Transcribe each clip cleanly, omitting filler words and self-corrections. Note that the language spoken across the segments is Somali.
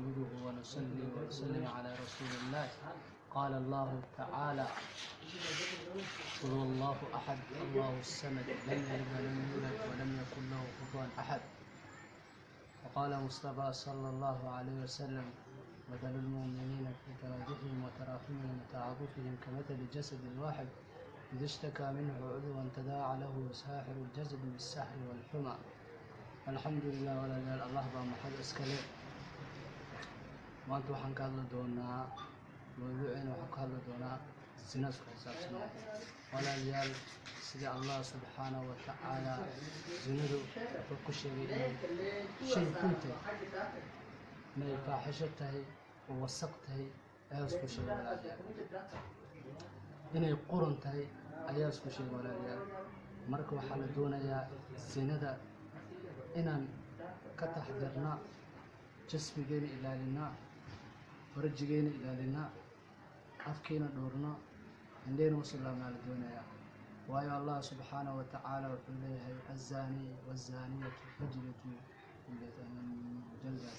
نحمده ونصلي ونسلم على رسول الله. قال الله تعالى: قل هو الله أحد، الله الصمد، لم يلد ولم يولد ولم يكن له كفوا أحد. وقال مصطفى صلى الله عليه وسلم: مثل المؤمنين في تواجههم وتراحمهم وتعاطفهم كمثل جسد واحد، إذا اشتكى منه عضو تداعى له ساحر الجسد بالسحر والحمى. الحمد لله walaalayaal, Allah baa maxad iskale. Maanta waxaan ka hadli doonaa mawduuceena, waxaan ka hadli doonaa zinaas ku xisaabsan. Walaalayaal, sida Allah subxaanahu wa tacaala zinadu wuxuu ku sheegay inay shay xun tahay, inay faaxisho tahay oo wasaq tahay ayaa isku sheegay. Walaalayaal, inay quran tahay ayaa isku sheegay. Walaalayaal, marka waxaa la doonayaa zinada inaan ka taxdirnaa, jasmigeena ilaalinaa, farajigeena ilaalinaa, afkeena dhowrnaa, indheyna usalaamaa la doonayaa. Waayo, Allah subxaanahu wa tacaala wuxuu leeyahay: الزاني والزانية فاجلدوا jalda.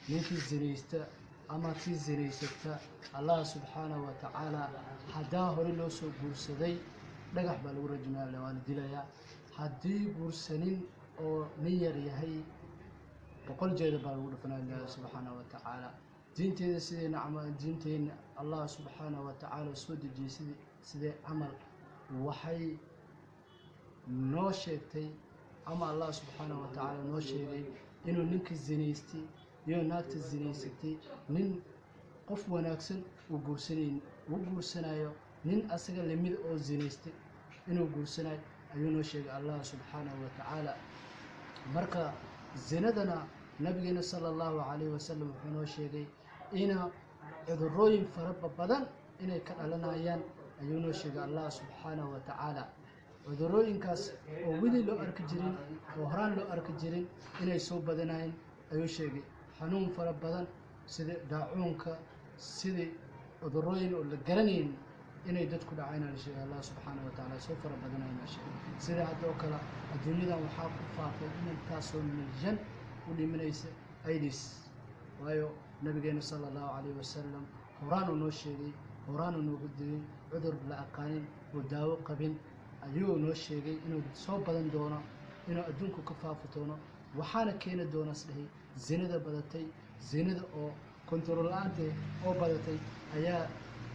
Ninkii zinaysta ama tii zinaysata, Allah subxaanahu wa tacaala haddaa hore loo soo guursaday dhagax baa lagu rajmaya, waa la dilayaa. Haddii guursanin oo nin yar yahay, 100 jeeda baa lagu dhufanaya. Ilaahi subxaanahu wa tacaala diinteeda sidayna camal, diinteena Allah subxaanahu wa tacaala soo dejiyey sidee camal waxay noo sheegtay, ama Allah subxaanahu wa tacaala noo sheegay inuu ninka zinaystay iyo naagta zinaysatay nin qof wanaagsan uu guursanayn, uu guursanayo nin asaga lamid oo zinaystay inuu guursanayo ayuu noo sheegay Allah subxaanahu wa tacaala. Marka zinadana nabigeena sala Allahu calayhi wasalam wuxuu noo sheegay ina cudurooyin faraba badan inay ka dhalanayaan ayuu noo sheegay Allah subxaanahu wa tacaala. Cudurooyinkaas oo weli loo arki jirin oo horaan loo arki jirin inay soo badanayeen ayuu sheegay. Xanuun fara badan sida daacuunka, sidii cudurooyin oo la garanayn inay dadku dhacayna la sheegay. Allah subxaanahu wa tacaala soo fara badanayna sheegay. Sida hadda oo kale adduunyadan waxaa ku faafay in intaasoo milyan u dhimanaysa AIDS. Waayo, nabigeena sala Allahu calayhi wasalam horaan uu noo sheegay, horaan uu noogu digay. Cudur la aqaanin oo daawo qabin ayuu noo sheegay inuu soo badan doono, inuu adduunku ka faafi doono. Waxaana keeni doona isdhehay zinada badatay, zinada oo control la-aanta oo badatay ayaa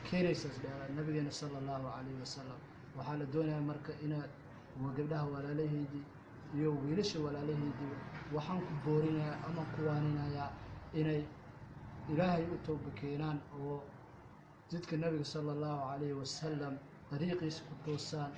keenaysa isdhehe nabigeena sala Allahu calayhi wasalam. Waxaa la doonayaa marka inaad gabdhaha walaalahaydii iyo wiilasha walaalahaydii waxaan ku boorinayaa ama ku waaninayaa inay Ilaahay u tooba keenaan oo jidka nabiga sala Allahu calayhi wasalam dariiqiisa ku toosaan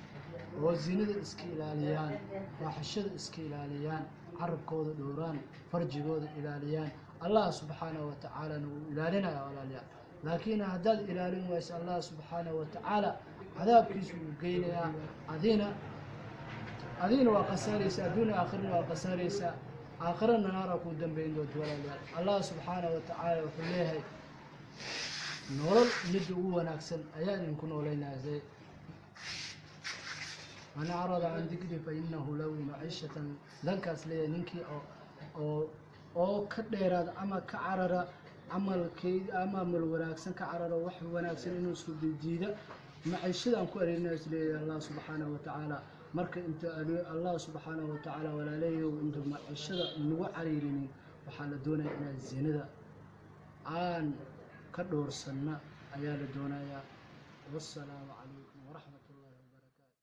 oo zinada iska ilaaliyaan, faaxishada iska ilaaliyaan, carabkooda dhowraan, farjigooda ilaaliyaan. Allah subxaanahu wa tacaalana wuu ilaalinaya, walaalayaal. Laakiin haddaad ilaalin wayso, Allah subxaanahu wa tacaala cadaabkiisu wuu geynayaa. Adina waa khasaaraysa, adduuna aakhirana waa khasaaraysaa, aakhirana naara kuu dambeyn doonto. Walaalayaal, Allah subxaanahu wa tacaala wuxuu leeyahay: nolol midda ugu wanaagsan ayaa idinku nooleynaya. من أعرض عن ذكري فإنه له معيشة dankaas leeyahay. Ninkii oo ka dheeraada ama ka carara camalkay ama amal wanaagsan, ka carara wax wanaagsan inuu suubidiida, maciishada aan ku areerinayo is leeyahay Allah subxaanahu wa tacaala. Marka inta Allah subxaanahu wa tacaala, walaalayayow, inta maciishada nagu cariirinin, waxaa la doonaya inaan zinada aan ka dhowrsanna ayaa la doonayaa. Wassalaamu calaykum waraxmat